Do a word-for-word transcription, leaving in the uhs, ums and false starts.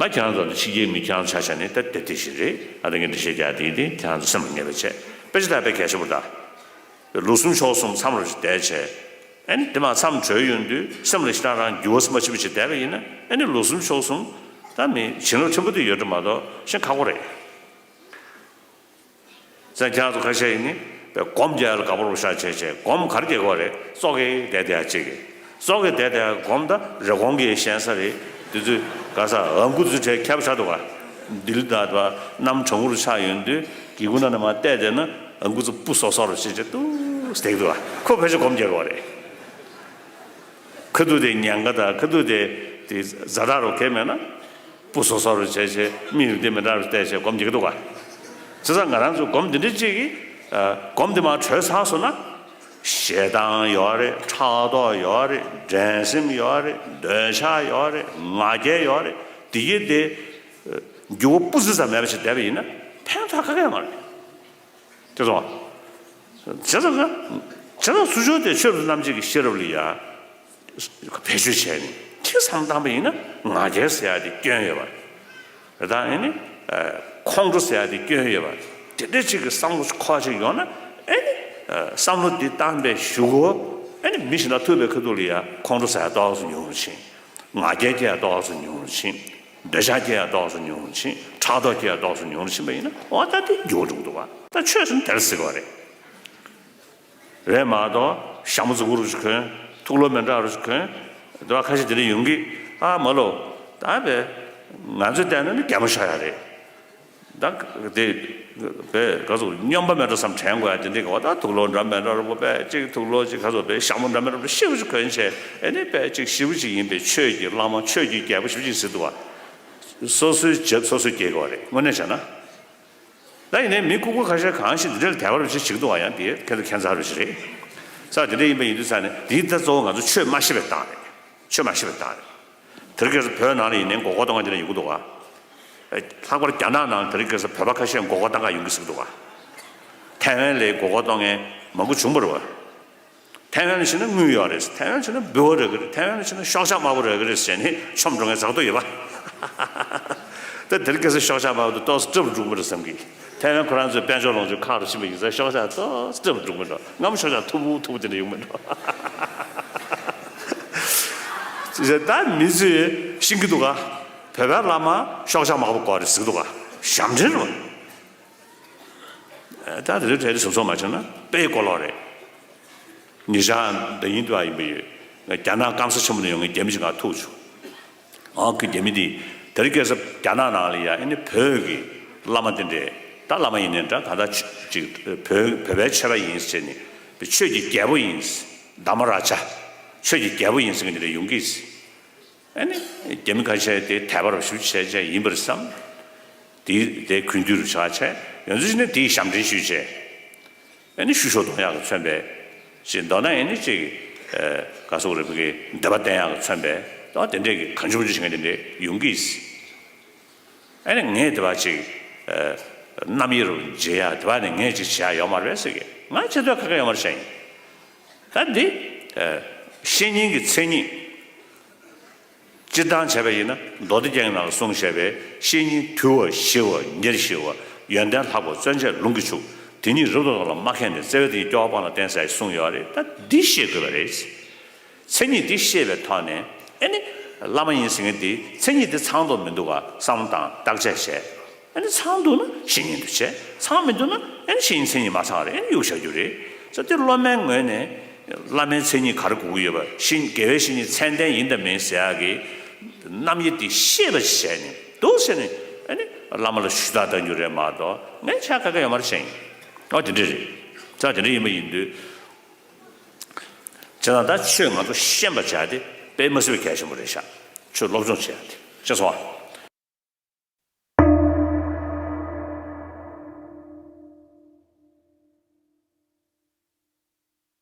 ད་ཁྱེད་རང་ཚོ་ཕྱི་རྒྱལ་མི་ཁྱེད་རང་ཆ་བཞག་ནས་ད་དེ་དེ་བཞིན་རེད། ཨ་ད་ངས་འགྲེལ་བཤད་རྒྱག་དེ་དེ་ཁྱེད་རང་ཚོ་སེམས་ལ་ངེས་པ་བྱས། དཔེ་ཆ་ད་དཔེ་གལ་ཆེན་པོ་ད། ལོ་གསུམ་ཕྱོགས་གསུམ་མཚམས་རེ་བསྡད་བྱས། ཨ་ནི་དེ་མ་མཚམས་གྲོལ་ཡོང་དུས་སེམས་ལ་ཞེ་དྲག་རང་འགྱུར་བ་མ་ཕྱིན་པ་ཞིག་བསྡད་པ་ཡིན་ན། ཨ་ནི་ལོ་གསུམ་ཕྱོགས་གསུམ་ད་མི་བྱིན་རླབས་ཆེན་པོ་དེ་ཡོད་འགྲོ་མ་གཏོགས་ཤེས་ཁག་པོ་རེད། ཙང་ཁྱེད་རང་ཚོ་ཁ་ཤས་ཡིན་ནི་སྒོམ་རྒྱག་ཡ་ལ་དགའ་པོ་རུ་ཤ་བྱས་བྱས་སྒོམ་ག་རེ་རྒྱག་གི་ཡོད་རེད། ཙོག་གེ་བསྡད་བསྡད་ཡ་གཅིག་གིས། ཙོག་གེ་བསྡད་བསྡད་ཡ་སྒོམ་ད་རེབ་གོང་གི་ཞན་ས་རེད། དེ་ཚོས་ག་ས་ཨ་ཁུ་ཚོའི་གྲས་ཁྱབ་ཆགས་འདུག་ག། ལྡི་ལི་དང་དེ་པ་གནམ་གྲང་མོ་རུ་ཆགས་ཡོང་དུས་སྒེའུ་ཁུང་ནང་ནས་མར་བལྟས་བསྡད་ན་ཨ་ཁུ་ཚོ་སྤུ་སོ་སོ་རུ་བྱས་བྱས་ཏུ་བསྡད་འདུག་ག། ཁོ་ཕལ་ཆེར་སྒོམ་རྒྱག་གི་ཡོད་རེད། ཁ་ཐུག་དེ་ཉེན་ཁ་དང་ཁ་ཐུག་དེ་དེ་ཛ་དྲག་རུ་གས་མེད་ན། སྤུ་སོ་སོ་རུ་བྱས་བྱས་མིག་རུ་དེ་མི་འདྲ་རུ་བལྟས་བྱས་སྒོམ་རྒྱག་གི་འདུག་ག། བྱས་ཙང་ང་རང་ཚོ་སྒོམ་འདི་འདྲ་གཅིག་གིས་ཨ་སྒོམ་འདི་མར་གྲོལ་ཚར་སོང་ན། ཞེ་སྡང་ཡོད་རེད། ཕྲག་དོག་ཡོད་རེད། འགྲན་སེམས་ཡོད་རེད། འདོད་ཆགས་ཡོད་རེད། ང་རྒྱལ་ཡོད་རེད། འདི་གའི་དེ་ཨ་འགྱུར་བ་སྤུ་ཙམ་ཙམ་མེད་པ་ཞིག་བསྡད་པ་ཡིན་ན་ཕན་ཐོགས་ག་གེ་ཡོད་མ་རེད། དེ་སོང་། བྱས་ཙང་ང་། བྱས་ཙང་ཚུར་ཕྱོགས་དེ་ཆོས་རབ་ཏུ་རྣམ་འབྱེད་ཀྱི་ཤེས་རབ་ལ་ཡ། བེད་སྤྱོད་བྱས་ནས་ཅིག་བསམ་བཏང་པ་ཡིན་ན་ང་རྒྱལ་ཟེར་ཡ་དེ་སྐྱོན་ཡོད་པ། དེ་དག་ཨེ་ནི། ཁོང་ཁྲོ་ཟེར་ཡ་དེ་སྐྱོན་ཡོད་པ། དེ་འདྲ་ཅིག་གི་བསམ་བློ་འཁོར་ཅིག་ཡོང་ན་ཨེ་ནི། བསམ་བློ་འདི་བཏང་པའི་གཞུག་གུ་ཨེ་ནི་མི་གཞན་དང་ཐུག་པའི་ཁ་ཐུག་ལ་ཡ་ཁོང་ཁྲོ་ཟེར་ཡ་ཏོག་ཙམ་ཉུང་རུ་ཕྱིན། ང་རྒྱལ་སྐྱེ་ཡ་ཏོག་ཙམ་ཉུང་རུ་ཕྱིན། འདོད་ཆགས་སྐྱེ་ཡ་ཏོག་ཙམ་ཉུང་རུ་ཕྱིན། ཕྲག་དོག་སྐྱེ་ཡ་ཏོག་ཙམ་ཉུང་རུ་ཕྱིན་པ་ཡིན་ན་འོ་ད་དེ་འགྱུར་བ་འགྲོ་གི་འདུག་བ། ད་ཆོས་ཟེར་ན་དེར་ཟེར་གི་བ་རེད། རེད་མ་གཏོགས་ཞྭ་མོ་རྫིག་པོ་རུ་ཅིག་གོན། ཐུགས་ལོ་མི་འདྲ་རུ་ཅིག་གོན། དེ་བ་ཁ་ཤས་དེ་འདྲ་ཡོང་གི། ཨ་མ་ལོ། ད་བས། ང་ཚོས་བལྟས་ན་ནི་གད་མོ་ཤོར་ཡ་རེད། ད་དེ། བས་ག་ཚོད་སྨྱོན་པ་མེད་འགྲོ་བསམ་དྲན་དགོས་ཡ་དེ་འདྲ་གི་བ། ད་ཐུགས་ལོ་འདྲ་མི་འདྲ་རུ་པོ་བས་གཅིག་ཐུགས་ལོ་གཅིག་ག་ཚོད་བས་ཞྭ་མོ་འདྲ་མི་འདྲ་རུ་ཤི་བོ་ཅིག་གོན་བྱས་ཨེ་ནི་བས་གཅིག་ཞི་བོ་ཅིག་ཡིན་པས་ཆོས་ཀྱི་བླ་མ་ཆོས་ཀྱི་རྒྱལ་པོ་ཞི་བོ་ཅིག་ཟེར་འདུག་བ། སོ་སོའི་རྒྱབ་སོ་སོས་སྐྱེལ་དགོས་བ་རེད་དངོས་གནས་བྱས་ན། ད་ཡིན་ནའི་མི་ལྐུགས་པ་ཁ་ཤས་གང་ཞིག་འདི་འདྲ་ལ་དད་པ་རུ་ཅིག་བྱེད་ཀྱི་འདུག་བ། ཡང་དེ་ཁྱེད་ཚོ་ཁྱད་མཚར་རུ་ཅིག་རེད། ས་དེ་འདྲ་ཡིན་པ་ཡིན་དུས་ས་ནས་འདི་ད་གཙོ་བོ་ང་ཚོ་ཆོས་མ་ཤེས་པའི་རྟགས་རེད། ཆོས་མ་ཤེས་པའི་རྟགས་རེད། དེ་རིང་ཁ་སང་བོད་ནང་ལ་ཡིན་ནའི་མགོ་སྐོར་གཏོང་མཁན་དེ་འདྲ་ཡོང་གི་འདུག་ག། ལྷག་པར་རྒྱ་ནག་ནང་དེ་རིང་ཁ་སང་བོད་པ་ཁ་ཤས་མགོ་སྐོར་གཏོང་ག་ཡོང་གི་ཟེར་གི་འདུག་ག། ཐའེ་ཝན་ལ་མགོ་སྐོར་གཏོང་མཁན་མང་པོ་བྱུང་བ་རེད་བ། ཐའེ་ཝན་ལ་ཕྱིན་ན་དངུལ་ཡོད་རེད། ཐའེ་ཝན་ཕྱིན་ན་འབུལ་བ་རག་གི་རེད། ཐའེ་ཝན་ལ་ཕྱིན་ན་ཤོག་ཆག་དམར་པོ་རག་གི་རེད་ཟེར་ནས་ཆོམ་འགྲོ་མཁན་ཚ་ཐོ་ཡོད་པ། ད་དེ་རིང་ཁ་སང་ཤོག་ཆག་དམར་པོ་དེ་ཏོག་ཙམ་སྐྲག་པོ་འགྲོ་གི་མ་རེད་བསམ་གི། ཐའེ་ཝན་ཁོ་རང་ཚོའི་དཔལ་འབྱོར་ལོངས་སྤྱོད་ཁག་རུ་ཕྱིན་པ་ཡིན་ཙང་ཤོག་ཆག་ཏོག་ཙམ་སྐྲག་པོ་འགྲོ་མི་འགྲོ། སྔ་མོ་ཤོག་ཆག་མཐུག་པོ་མཐུག་པོ་དེ་འདྲ་ཡོང་མི་འགྲོ། ད་མི་ཚོས་ཤེས་ཀྱི་འདུག་ག། བོད་པའི་བླ་མ་ཤོག་ཆག་དམར་པོ་དགོས་རེད་ཟེར་གི་འདུག་ག། ཞབས་འདྲེན་རེད་བ། ད་དེ་ཚོའི་གྲས་དེ་གཟབ་གཟབ་མ་བྱས་ན་དཔེ་གོ་ལོག་རེད། ཉེ་ཆར་འདི་ཡིན་དུ་ཨ་ཡིན་པ་ཡོད། རྒྱ་ནག་སྐམ་ས་ཆེན་པོ་ནས་ཡོང་མཁན་རྒྱ་མི་ཞིག་ང་ཐུག་བྱུང་། ཨ་ཁུ་རྒྱ་མི་འདི་དེ་རིང་ཁ་སང་རྒྱ་ནག་ནང་ལ་ཡ་ཨ་ནི་བོད་ཀྱི་བླ་མ་དེ་འདྲས་ད་བླ་མ་ཡིན་ནའི་འདྲ་གང་ལྟར་ཅིག་བོད་བོད་པའི་ཆོས་པ་ཡིན་ཟེར་ནས་ཆོས་ཀྱི་རྒྱལ་པོ་ཡིན། དྷརྨ་རཱ་ཛ། ཆོས་ཀྱི་རྒྱལ་པོ་ཡིན་ཟེར་མཁན་དེ་འདྲས་ཡོང་གི། ཨ་ནི་རྒྱ་མི་ཁ་ཤས་དེ་དད་པ་རུ་ཞུ་བྱས་བྱས་ཡིན་པར་བསམ། དེ་དེ་གུས་འདུད་རུ་ཆགས་བྱས་ཡོང་ཚུལ་ནི་དེའི་ཞབས་འདྲེན་ཞུས་བྱས། ཨ་ནི་བཤུ་གཞོག་གཏོང་ཡག་གི་མཚོན་པའི། ཅིག་མདོར་ན་ཨ་ནི་ཅིག་ག་སོག་རེ་བུ་གི་འདོད་པ་བསྟན་ཡག་གི་མཚོན་པའི་ད་དེ་འདྲས་ཀྱི་གང་བྱུང་བྱུང་བྱེད་མཁན་དེ་འདྲས་ཡོང་གི། ཨ་ནི་ངས་དེ་བ་ཅིག་རྣམ་དབྱེ་རུ་འབྱེད་ཡག་དེ་བ་ནི་ངས་ཅིག་བྱེད་ཡག་ཡོད་མ་རེད་ཟེར་གི། ང་བྱེད་འདོད་ཁ་ཁ་ཡོད་མ་རེད་བཤད་ཡིན། ད་འདི། བཤེས་གཉེན་གྱི་མཚན་ཉིད། སྤྱིར་བཏང་བྱས་པ་ཡིན་ན་མདོ་སྡེ་རྒྱན་གྱི་ནང་ལ་གསུངས་བཞག་པའི་བཤེས་གཉེན་དུལ་བ་ཞི་བ་ཉེར་ཞི་བ་ཡོན་ཏན་ལྷག་པ་བརྩོན་བཅས་ལུང་གིས་ཕྱུག་དེ་ཉིད་རབ་ཏུ་རྟོགས་ལ་མ་མཁས་ནས། བརྩེ་བས་དེ་ཉིད་སྐྱོ་བ་སྤངས་ལ་བསྟེན་ཟེར་གསུངས་ཡོད་རེད། ད་འདི་ཤེས་དགོས་པ་རེད། མཚན་ཉིད་འདི་ཤེས་པའི་ཐོག་ནས་ཨེ་ནི་བླ་མ་ཡིན་ཟེར་མཁན་འདི་མཚན་ཉིད་འདི་ཚང་དུ་མི་འདུག་ག་བསམ་བློ་བཏང་བརྟག་དཔྱད་བྱས། ཨ་ནི་ཚང་འདུག་ན་བཤེས་གཉེན་དུ་བྱས། ཚང་མི་འདུག་ན་ཨ་ནི་བཤེས་གཉེན་མཚན་ཉིད་མ་ཚང་བ་རེད། ཨ་ནི་གཡུག་བཞག་རྒྱུ་རེད། ས་དེ་སློབ་མའི་ངོས་ནས་བླ་མའི་མཚན་ཉིད་ག་རེ་དགོས་ཀྱི་ཡོད་པ། བཤེས་དགེ་བའི་བཤེས་གཉེན་མཚན་ལྡན་ཡིན་དང་མིན་ཟེར་ཡག་གི་རྣམ་དབྱེ་དེ་ཤེས་པ་ཞིག་བྱས་ནས་འདུག་ཟེར་ནས་ཨ་ནི་བླ་མ་ལ་ཞུ་དག་གཏང་རྒྱུ་རེད་མ་གཏོགས་ངས་ཆ་ག་ག་ཡོད་མ་རེད་བཤད་ཡིན། ཨོ་དེ་འདྲ་རེད། ས་དེ་འདྲ་ཡིན་པ་ཡིན་དུས། བྱས་ཙང་ད་ཆོས་ང་ཚོ་ཤེས་པ་བྱ་དེ་དཔེ་མ་སྲིད་པའི་གལ་ཆེན་པོ་རེད་ཤག་ཆོས་སློབ་སྦྱོང་བྱེད་ཡག་དེ་ཤེས་སོང་ཨ།